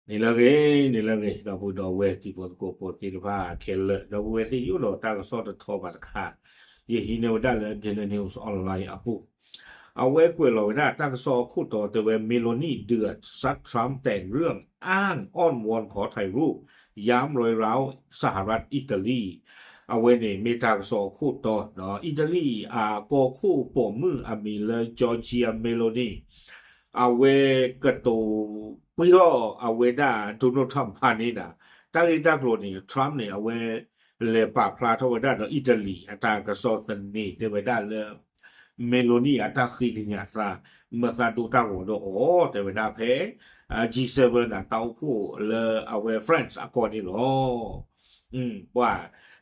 နံၤလၢအဂ့ၤ, နံၤလၢအဂ့ၤ ဒီပုၢ်ဒီဝဲၢ်တံၤဖိသကိးဖိသ့ၣ်တဖၣ်ခဲလၢာ်, ဒီပုၢ်ဝဲၢ်သ့ၣ်ယိၣ်ဒီးတၢ်ကစီၣ်တထီဘၣ်တခါ, ယဟံးန့ၢ်ဝဲဒၣ်လၢ Daily News Online အပူၤ, အဝဲကွဲးလီၤဝဲဒၣ်တၢ်ကစီၣ်အခိၣ်တီတဲဝဲ Meloni เดือด ซัดทรัมป์แต่เรื่องอ้างอ้อนวอนขอถ่ายรูป ย้ำรอยร้าวสหรัฐอิตาลี အဝဲန့ၣ်မ့ၢ်တၢ်ကစီၣ်အခိၣ်တီ, အံၣ်တလံၣ်အကီၢ်ခိၣ်ပိာ်မုၣ်အမံၤလၢ Giorgia Meloni အဝဲကတိၤပှံၢ်ထီၣ်အဝဲဒၣ် Donald Trump ဖးန့ၣ်ဒီး တၢ်ဂ့ၢ်တၢ်ကျိၤန့ၣ် Trump န့ၣ် အဝဲလဲၤပာ်ဖျါထီၣ်ဝဲဒၣ်ဒီးအံၣ်တလံၣ်အတၢ်ကစီၣ်သန့ၤ တဲဝဲဒၣ်လၢ Meloni အတၢ်ဃ့ကညးသး မၢသးဒိတၢ်ဂီၤဒီးအီၤ တဲဝဲဒၣ်ဖဲ G seven အတၢ်အိၣ်ဖှိၣ်လၢအဝဲ France အကီၢ်န့ၣ်လီၤ. ပှၤ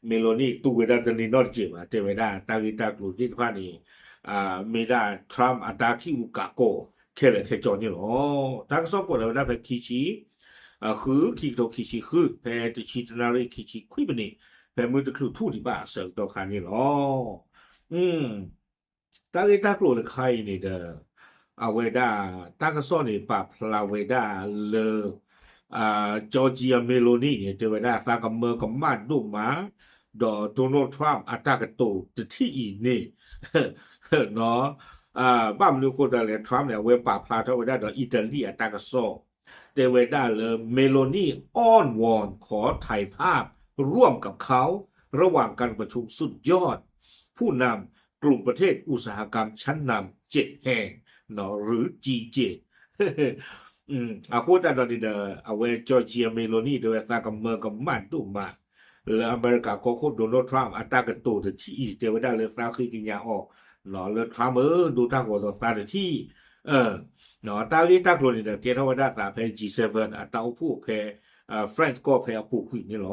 Meloni တူၢ်ဝဲဒၣ်တန့ၢ်နီတစဲးဘၣ်, တဲဝဲဒၣ်တၢ်ဂ့ၢ်တၢ်ကျိၤသ့ၣ်တဖၣ်န့ၣ် မ့ၢ်ဒၣ် Trump အတၢ်ခံးအူကးကီးခဲလၢာ်ခဲဆ့န့ၣ်လီၤ. တၢ်ကစီၣ်ကွဲးလီၤဝဲဒၣ်ဖဲခံဆံ ဃု ခံကထိခံဆံဃု ဖဲတဆံတနၣ်ရံၣ်ခံဆံခွံမံးနံး ဖဲမုၢ်တချုးထူၣ်ဒံးဘၣ်အဆၢကတီၢ်ခါန့ၣ်လီၤ. တၢ်ဂ့ၢ်တၢ်ကျိၤတခါအံၤန့ၣ်ဒီး အဝဲဒၣ် တၢ်ကစီၣ်န့ၣ်ပာ်ဖျါဝဲဒၣ်လၢ Giorgia Meloni န့ၣ် တဲဝဲဒၣ်သးကမၢကမၣ်ဒိၣ်မး ဒီး Donald Trump အတၢ်ကတိၤတထံၣ်အံၤန့ၣ် ဘၣ်မနုၤအဃိသတးလဲၣ် Trump န့ၣ် အဝဲပာ်ဖျါထီၣ်ဝဲဒၣ်ဒီးအံၣ်တလံၣ်အတၢ်ကစီၣ် တဲဝဲဒၣ်လၢ Meloni อ้อนวอนขอถ่ายภาพร่วมกับเขาระหว่างการประชุมสุดยอดผู้นำกลุ่มประเทศอุตสาหกรรมชั้นนำ เจ็ดแห่ง หรือ จี เจ็ด အဃိသတးဒီးန့ၣ်ဒီး အဝဲ Giorgia Meloni တဲဝဲသးကမၢကမၣ်ဒိၣ်မး လၢအမဲရကၤကီၢ်ခိၣ် Donald Trump အတၢ်ကတိၤတထံၣ်အံၤ တဲဝဲဒၣ်လၢသးဃ့ကညးအီၤ လၢ Trump ဧၢ ဒိတၢ်ဂီၤဒီးသးတထံၣ် တၢ်ဂ့ၢ်တၢ်ကျိၤန့ၣ်ဒီး ကဲထီၣ်ဝဲဒၣ်သးဖဲ G seven အတၢ်အိၣ်ဖှိၣ်ဖဲ France ကီၢ်ဖဲအပူၤကွံာ်န့ၣ်လီ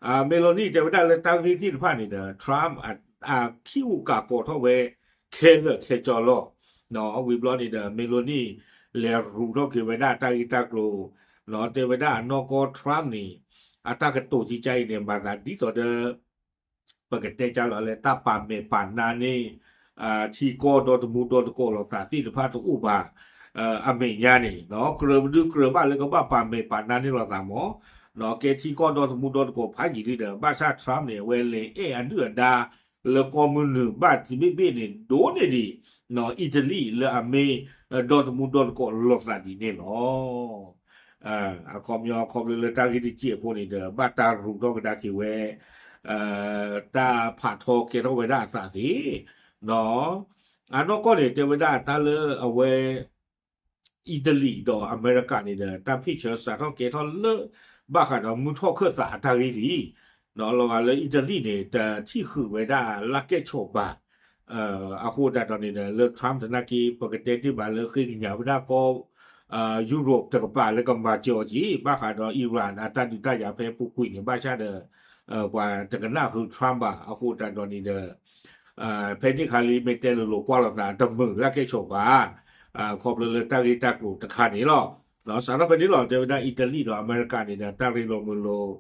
ၤ. Meloni တဲဝဲဒၣ်လၢတၢ်ဂ့ၢ်သ့ၣ်တဖၣ်န့ၣ်ဒီး Trump အခံးအူကးကီးထီၣ်ဝဲခဲလၢာ်ခဲဆ့လီၤ. ဝံၤဘျီန့ၣ်ဒီး Meloni လဲၤရူးထီၣ်က့ၤဝဲဒၣ်တၢ်ဂ့ၢ်တၢ်ကျိၤ တဲဝဲဒၣ်အနီၢ်ကီၢ် Trump န့ၣ် အတၢ်ကတိၤကကါအံၤန့ၣ် မၤသးဒ်သိးဒီး ပကတဲကၢလီၤလၢတၢ်ပာ်မဲာ်ပာ်နါန့ၣ် ထံကီၢ်ဒီတမူဒီတကိးလိာ်သးသ့ၣ်တဖၣ်တအိၣ်ဘၣ် အမဲာ်ညါန့ၣ် ကြၢးဒုးကြၢးဘၣ်လၢကဘၣ်ပာ်မဲာ်ပာ်နါန့ၢ်လိာ်သးမး ကဲထံကီၢ်ဒီတမူဒီတကိးဖးယံာ်လံဒီး ဘၣ်ဆၣ် Trump န့ၣ် အဝဲလဲၤအဲၣ်အဒုၣ်အဒါ လၢကီၢ်မုၢ်နုာ်ဘၣ်တဘ့ၣ်ဘ့ၣ်န့ၣ် ဒိၣ်န့ၢ်ဒံး အံၣ်တလံၣ်လၢအမ့ၢ် ဒီတမူဒီတကိးလိာ်သးဒ်န့ၣ်လီၤ. အခီပညီခီဖျိလၢတၢ်ဂ့ၢ်တစဲးဖိန့ၣ်ဒီး ဘၣ်တၢ်ရူးထီၣ်ကဒါက့ၤဝဲ တၢ်ဖးထီကဲထီၣ်ဝဲဒၣ်အသးသ့ၣ် အနီၢ်ကီၢ်န့ၣ် တဲဝဲဒၣ်တၢ်လၢအဝဲ အံၣ်တလံၣ်ဒီးအမဲရကၤန့ၣ်ဒီး တၢ်ဖ့ၣ်ဆၢစးထီၣ်ကဲထီၣ်လၢ ဘၣ်ဃးဒီးမုၢ်ထီၣ်ခၢၣ်သးအတၢ်ဂ့ၢ်လံ လီၤဂာ်လၢအံၣ်တလံၣ်န့ၣ် တထံၣ်ဃုာ်ဝဲဒၣ်လၢကဲၣ်ဆိးဘၣ် အဃိသတးဒီးန့ၣ်ဒီး လၢ Trump သနာ်က့ ပကတဲတ့ၢ်မးလၢဃ့ကညးဝဲဒၣ်ကီၢ် Europe တကပၤလၢကမၤစၢၤအီၤက့ၤ ဘၣ်ဃးဒီး Iran အတၢ်ဒုးတၢ်ယၤဖဲအပူၤကွံာ်န့ၣ် ဘၣ်ဆၣ်ဒီး ပှၤတကနၣ်ဃုာ် Trump ဘၣ် အဃိသတးဒီးန့ၣ်ဒီး ဖဲန့ၣ်ခါလံ မ့ၢ်တဲလိၤလိၤကွၢ်လိာ်သးတမုာ်လၢကဲၣ်ဆိးဘၣ် ခီဖျိလၢတၢ်ဂ့ၢ်တၢ်ကျိၤတခါန့ၣ်လီၤ. စးထီၣ်ဖဲန့ၣ်လီၤ တဲဝဲဒၣ်အံၣ်တလံၣ်ဒီးအမဲရကၤန့ၣ်ဒီး တၢ်ရ့လိာ်မုာ်လိာ်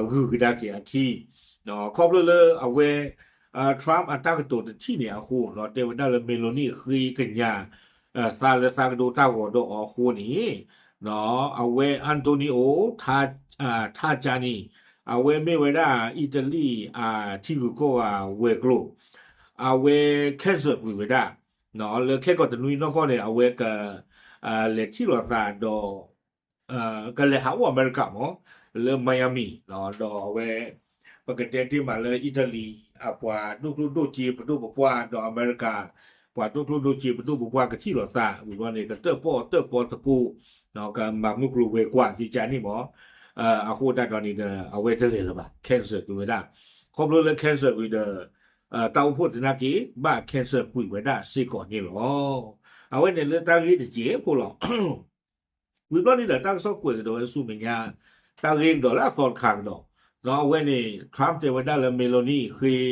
ဂုာ်ကဒါက့ၤအခံ ခီဖျိလၢအဝဲ Trump အတၢ်ကတိၤတထံၣ်န့ၣ်အဃိ တဲဝဲဒၣ်လၢ Meloni ဃ့ကညး သးလၢသးကဒိတၢ်ဂီၤဒီးအီၤအဃိန့ၣ် အဝဲ Antonio Tajani အဝဲမ့ၢ်ဝဲဒၣ် အံၣ်တလံၣ်အထံဂုၤကီၢ်ဂၤဝဲၤကျိၤ အဝဲ cancel ကွံာ်ဝဲဒၣ် လၢခဲကိာ်တနွံနီၢ်ကီၢ်န့ၣ် အဝဲက လဲၤထံၣ်လိာ်သးဒီး ကလဲၤဟးအိၣ်အမဲရကၤမး လၢ Miami ဒီးအဝဲ ပကတဲတ့ၢ်မးလၢအံၣ်တလံၣ် အပှၤဒိၣ်ကျိၣ်ဒိၣ်စ့ပဒိၣ်ပပှၢ် ဒီးအမဲရကၤ ပှၤဒိၣ်ကျိၣ်ဒိၣ်စ့ပဒိၣ်ပပှၢ်ကထံၣ်လိာ်သး ဝံၤဘျီန့ၣ် ကတၢၣ်ပီၣ်တၢၣ်ပီသကိး ကမၤမုၢ်ကျိၤဝဲၤကွာ်ကကန့ၣ်မး အဃိသတးဒီးန့ၣ်ဒီး အဝဲတလဲၤလၢၤဘၣ် cancel ကွံာ်ဝဲဒၣ် ခီဖျိလၢ cancel ကွံာ်ဒီး တၢ်အိၣ်ဖှိၣ်သနာ်က့ ဘၣ် cancel ကွံာ်ဝဲဒၣ်စ့ၢ်ကီးန့ၣ်လီၤ. အဝဲန့ၣ်လၢတၢ်ဂ့ၢ်တစဲးဖိလီၤ. ဝံၤဘျီန့ၣ်ဒီး တၢ်ကစီၣ်ကွဲးကဒီးဝဲဆူမဲာ်ညါ တၢ်ဂ့ၢ်ကဒီးလၢအသီတခါကဒီး ဒီးအဝဲန့ၣ် Trump တဲဝဲဒၣ်လၢ Meloni ဃ့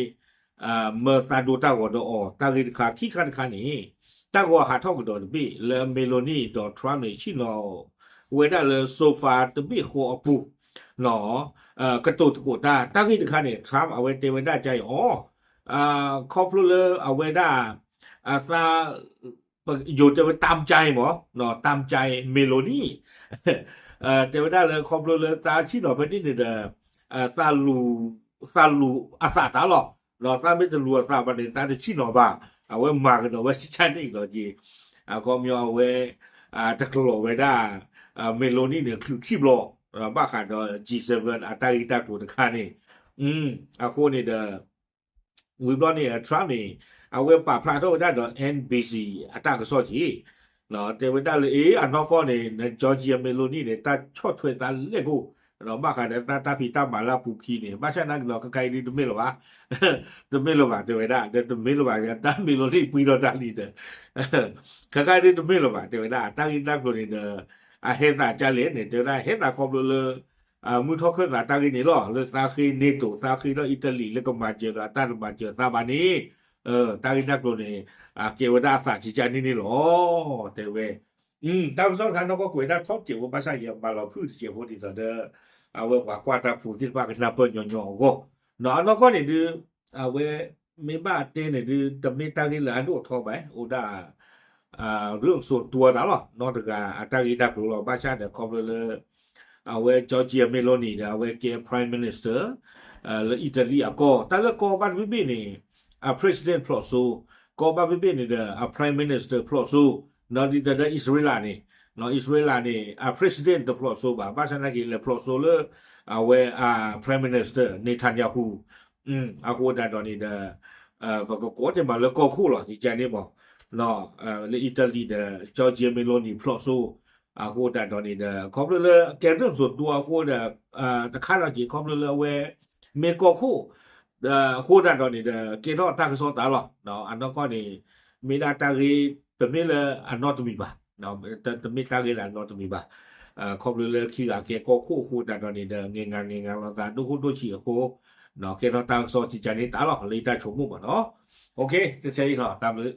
မၢသးဒိတၢ်ဂီၤဒီးအီၤ တၢ်ဂ့ၢ်တခါ ခံခါတခါန့ၣ် တၢ်ဂီၤဟးထီၣ်ကဒီးတဘ့ၣ်လၢ Meloni ဒီး Trump န့ၣ် ဆ့ၣ်နီၤဝဲဒၣ်လၢ sofa တဘ့ၣ်ဃီအပူၤ ကတိၤသကိးတၢ် တၢ်ဂ့ၢ်တခါန့ၣ် Trump အဝဲတဲဝဲဒၣ်ကအံၤအီၤ ခီဖျိလၢအဝဲဒၣ် အသး ယိၤတဲဝဲ တၢ်မကၠဲမး တၢ်မကၠဲ Meloni တဲဝဲဒၣ်လၢခီဖျိလၢသးဆ့ၣ်နီၤဖဲန့ၣ်န့ၣ်ဒီး သးလူၤ သးလူၤအသးတၢ်လီၤ. ဒီးသးမ့ၢ်တလူၤအသးဘၣ်န့ၣ် သးတဆ့ၣ်နီၤဘၣ်. အဝဲမၤကဒီးဝဲစံးဆါန့ၣ်လီၤက့ၤ အခီပညီအဝဲ တကျိၤဝဲဒၣ် Meloni န့ၣ် ချုးခံဘျီ ဘၣ်ဃးဒီး G seven အတၢ်ဂ့ၢ်တၢ်ကျိၤတခါန့ၣ် အဃိန့ၣ်ဒီး ဝံၤဘျီန့ၣ် Trump န့ၣ် အဝဲပာ်ဖျါထီၣ်ဝဲဒၣ်ဒီး N B C အတၢ်ကစီၣ်က့ၤ တဲဝဲဒၣ်လၢ အ့ အနီၢ်ကီၢ်န့ၣ် န Giorgia Meloni န့ၣ် တၢ်ဆီၣ်ထွဲသးလဲၣ်ကိၣ် ဒီးဘၣ်ဃးဒီးတၢ်ဖံးတၢ်မၤလၢအပူၤခံန့ၣ် ဘၣ်ဆၣ်နာ်က့ၤဒီး ခဲခါအံၤဒုတမ့ၢ်လၢၤဘၣ် တမ့ၢ်လၢၤဘၣ် တဲဝဲဒၣ် ဒီးတမ့ၢ်လၢၤဘၣ် တၢ်မ့ၢ်လီၤန့ၣ်ပှံထီၣ်တၢ်လံဒီး ခဲခါဒုတမ့ၢ်လၢၤဘၣ် တဲဝဲဒၣ် တၢ်ဂ့ၢ်တၢ်ကျိၤန့ၣ်ဒီး အဟဲသးကလဲၣ်န့ၣ် တဲဝဲဒၣ် ဟဲသးခီဖျိလၢ မုၢ်ထီၣ်ခၢၣ်သးတၢ်ဂ့ၢ်န့ၣ်လီၤ. လၢသးဃ့ NATO သးဃ့ဒီး Italy လၢကမၤစၢၤဒီးအတၢ်တမၤစၢၤသးဘၣ်န့ၣ် တၢ်ဂ့ၢ်တၢ်ကျိၤန့ၣ် ကဲဝဲဒၣ်အသးကကန့ၣ်န့ၣ်လီၤ တဲဝဲ တၢ်ကစီၣ်တခါနီၢ်ကီၢ်ကွဲးဒၣ်ထီၣ်တစဲးဖိ ဘၣ်ဆၣ်ယမၤလီၤဖုၣ်တစဲးဖိဒ်သိးဒီး အဝဲပှၤကွၢ်တၢ်ဖိသ့ၣ်တဖၣ်ကနၢ်ပၢၢ်ညီညီအဂီၢ် အနီၢ်ကီၢ်န့ၣ်ဒု အဝဲ မ့ၢ်ဘၣ်တဲန့ၣ်ဒု တမ့ၢ်တၢ်ဂ့ၢ်လၢအဒိၣ်အထီဘၣ် အိၣ်ဒၣ် ရူၢ်စိၤတွၤတၢ်လီၤ နီၢ်တဂၤအတၢ်ဂ့ၢ်တၢ်ကျိၤလီၤ ဘၣ်ဆၣ်ဒီးခီဖျိလၢ အဝဲ Giorgia Meloni န့ၣ် အဝဲကဲ Prime Minister လၢ Italy အကီၢ် တၢ်လၢကီၢ်ဘၣ်တဘ့ၣ်ဘ့ၣ်န့ၣ် အ President ဖျိးစိ ကီၢ်ဘၣ်တဘ့ၣ်ဘ့ၣ်န့ၣ်ဒီး အ Prime Minister ဖျိးစိ ဒီးဒ်သိးဒီး အံၣ်စရ့လးန့ၣ် အံၣ်စရ့လးန့ၣ် အ President တဖျိးစိဘၣ် ဘၣ်ဆၣ်သနာ်က့လဲၤဖျိးစိလၢ အဝဲ Prime Minister Netanyahu အဃိသတးဒီးန့ၣ်ဒီး ပကကိးတဲမးလၢကီၢ်ခိၣ်လီၤ ယကန့ၣ်မး လၢ Italy ဒီး Giorgia Meloni ဖျိးစိ အဃိသတးဒီးန့ၣ်ဒီး ခီဖျိလၢကဲရူၢ်စိၤတွၤအဃိဒီး တခါဒီးက့ၤ ခီဖျိလၢအဝဲ မ့ၢ်ကီၢ်ခိၣ် အဃိသတးဒီးန့ၣ်ဒီး ကဲထီၣ်တၢ်ကစီၣ်သးလီၤ အနီၢ်ကီၢ်န့ၣ် မ့ၢ်ဒၣ်တၢ်ဂ့ၢ် တမ့ၢ်လၢအနီတမံၤဘၣ် တမ့ၢ်တၢ်ဂ့ၢ်လၢအနီတမံၤဘၣ် ခီဖျိလၢခံဂၤကဲကီၢ်ခိၣ်အဃိသတးဒီးန့ၣ်ဒီး ငဲၤငါငဲၤငါလီၤသးဒိၣ်ခိၣ်ဒိၣ်ဆံးအဃိ ကဲထီၣ်တၢ်ကစီၣ်ကကန့ၣ်သးလီၤ လၢယတၢ်ဆိကမိၣ်မးနီၤ တထဲအံၤလီၤ တၢ်ဘျုး